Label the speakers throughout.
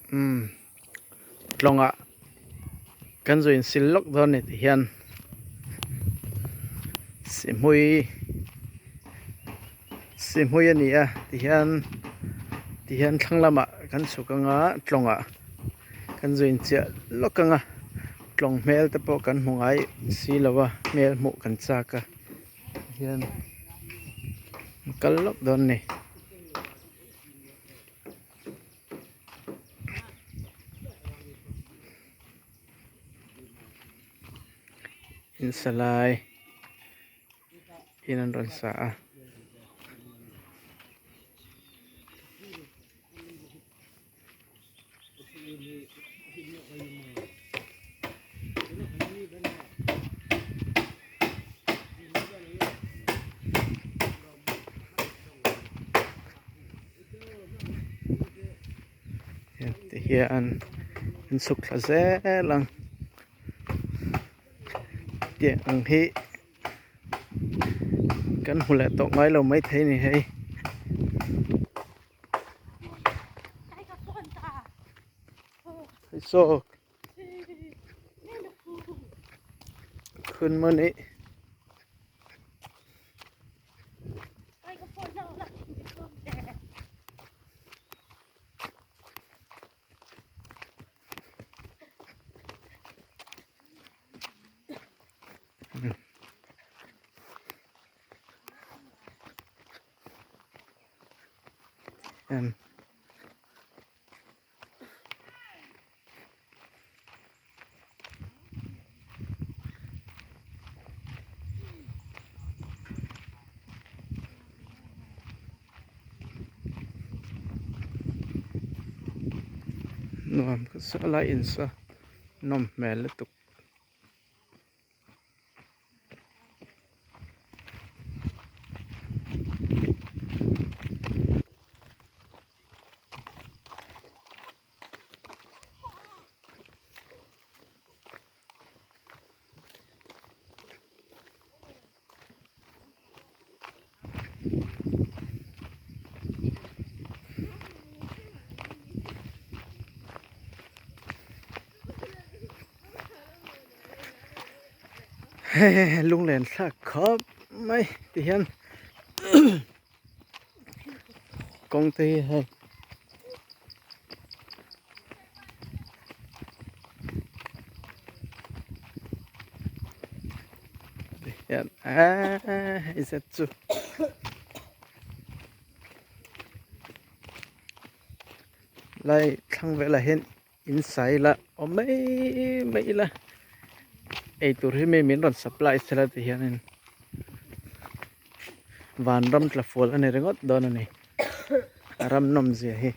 Speaker 1: Umm tlawngah kan zu insil lawk dawn a ni ti hian sihhmui sihhmui a ni a ti hian ti hian thlang lamah kan chhuk anga tlawngah kan zu inchiah lawk anga tlawng hmel te pawh kan hmu ngai si lo a hmel hmuh kan chak a ti hian kal lawk dawn a ni. In sa lai in an rawn sa a. Ti hian an chhuk thla zel ang tiang ang hi kan hmu leh tawh ngai lo maithei a ni hei. Saw khun mawni. Em. Nuam ka saw lai in saw nawm hmel lutuk. Lunglen thlak khawp mai ti hian kawng te hi hei ti hian eee hei zet chu lai thlang velah hian. In sa ila awm mai mai ila eitur hi mi min rawn supply sela ti hianin vanram tla fual a ni ringawt dawn a ni a ram nawm zia hi.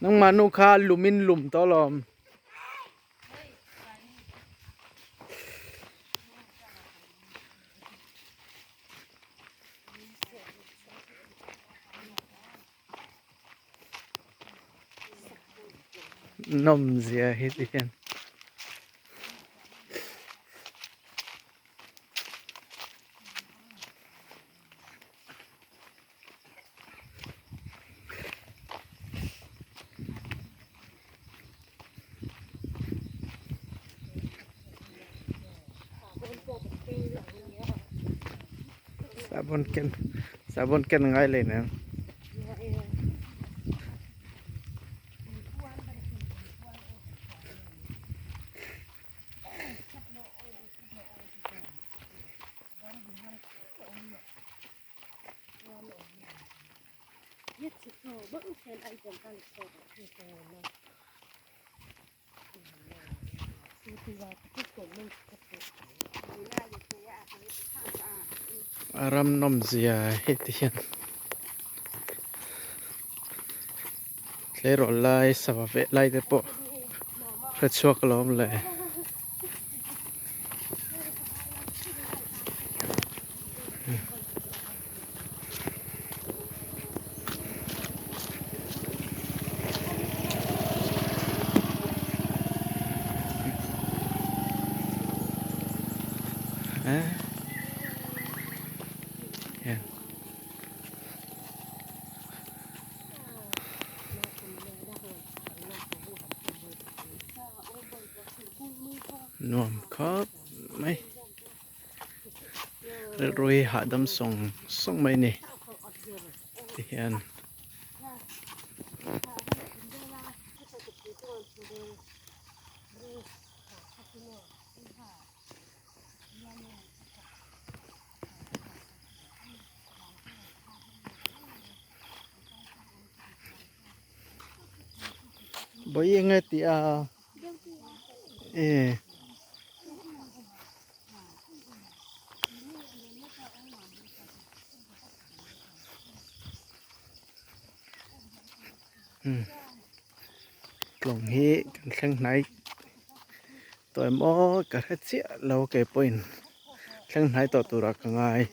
Speaker 1: Nangmah nu kha lum in lum tawh alawm. Nawm zia hi ti hian. Sahbawn ken sahbawn ken a ngai leh nen. A ram nawm zia hi ti hian. Tleirawl lai sava veh lai te pawh hre chhuak alawm le. Nuam khawp mai rilru hi hahdam sawng sawng mai a ni tihian. Bawi eng nge tih a e tlawng hi kan thleng hnai tawh em aw ka hre chiah lo keipawhin thleng hnai tawh turah ka ngai.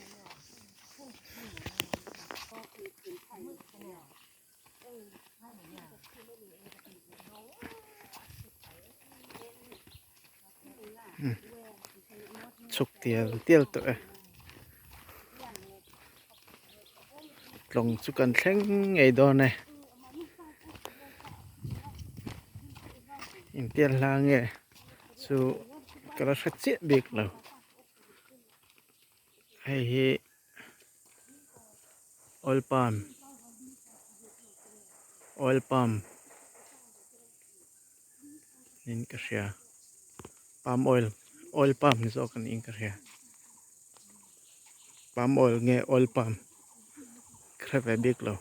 Speaker 1: Chhuk tial tial tawh e tlawng chu kan thleng ngei dawn e engtiang hla nge chu ka la hre chiah bik lo. Hei hi oil palm oil palm niin ka hria palm oil oil palm ni zawk niin ka hria palm oil nge oil palm ka hre ve bik lo.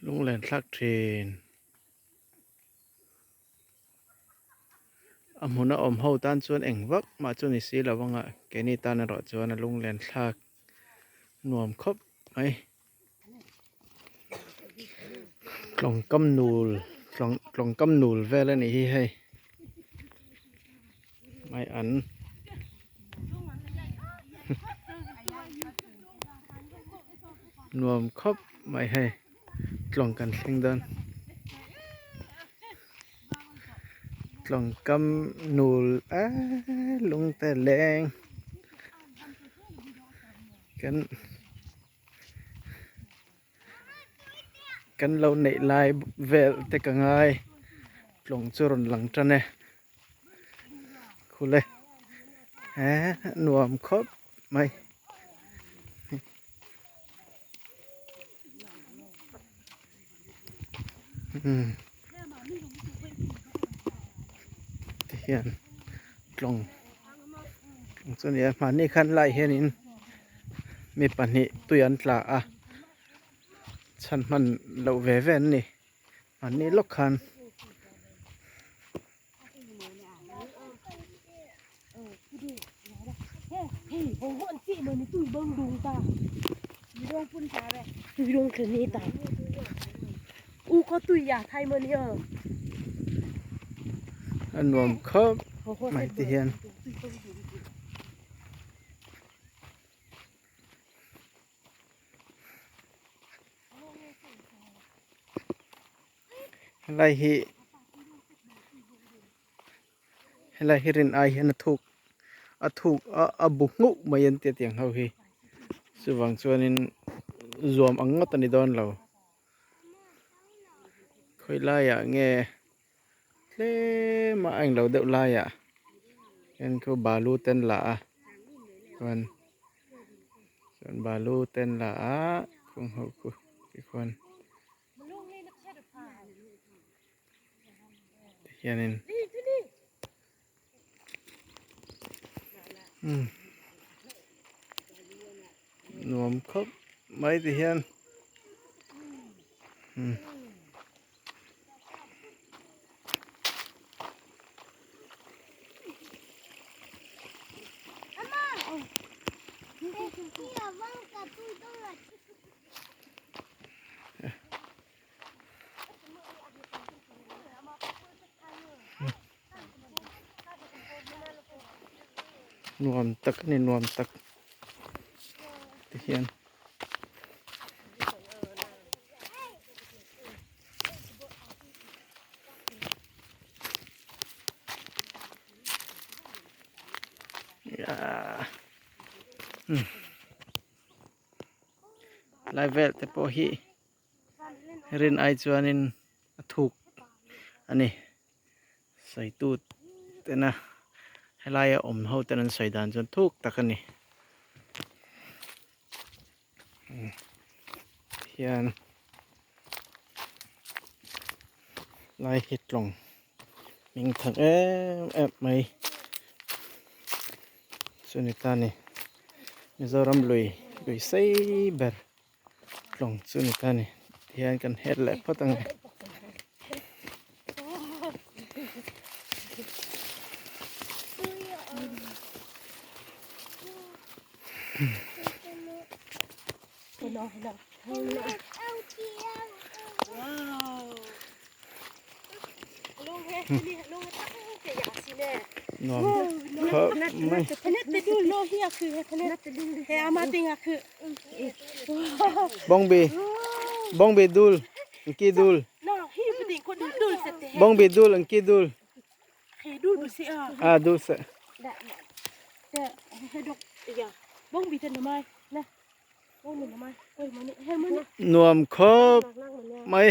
Speaker 1: Lunglen thlak thin a hmun a awm ho tan chuan eng vak mah chu ni si lo anga keini tan erawh chuan a lunglen thlak nuam khawp mai tlawng kam nul tlawng kam nul vel a nih hi hei. Mai an nuam khawp mai hei tlawng kan thleng dawn tlawng kam nul eee lung te leng kan Kan lo neih lai vel te ka ngai tlawng chu rawn lang tan e khule he nuam khawp mai. Tihian tlawng tlawng chu a ni a hmanni khan lai hianin mi pahnih tui an tla a chhan hman loh ve ve an ni hmanni lawk khan. A nuam khawp mai ti hian. Helai hi helai hi rin ai hian a thuk a thuk a a bu nghauh mai an tia tiang ho hi chuvang chuanin zuam ang ngawt a ni dawn lo khawi laiah nge tlem a englo deuh laiah hian khu balu te an la a chuan chuan balu te an la a khung ho khu tikhuan. Hianin umm nuam khawp mai ti hian umm. Nuam tak a ni nuam tak ti hian. Lai vel te pawh hi rin ai chuanin a thuk a ni sawitu tena helaia awm ho ten an sawi dan chuan thuk tak a ni hian lai hi tlawng hming thak em em mai chu ni ta ni Mizoram lui lui sei ber tlawng chu ni ta ni tihian kan het leh phawt ang e. Nuam khawp mai. Bawngbi bawngbi dul ki dul bawngbi dul an ki dul a dul se nuam khawp mai.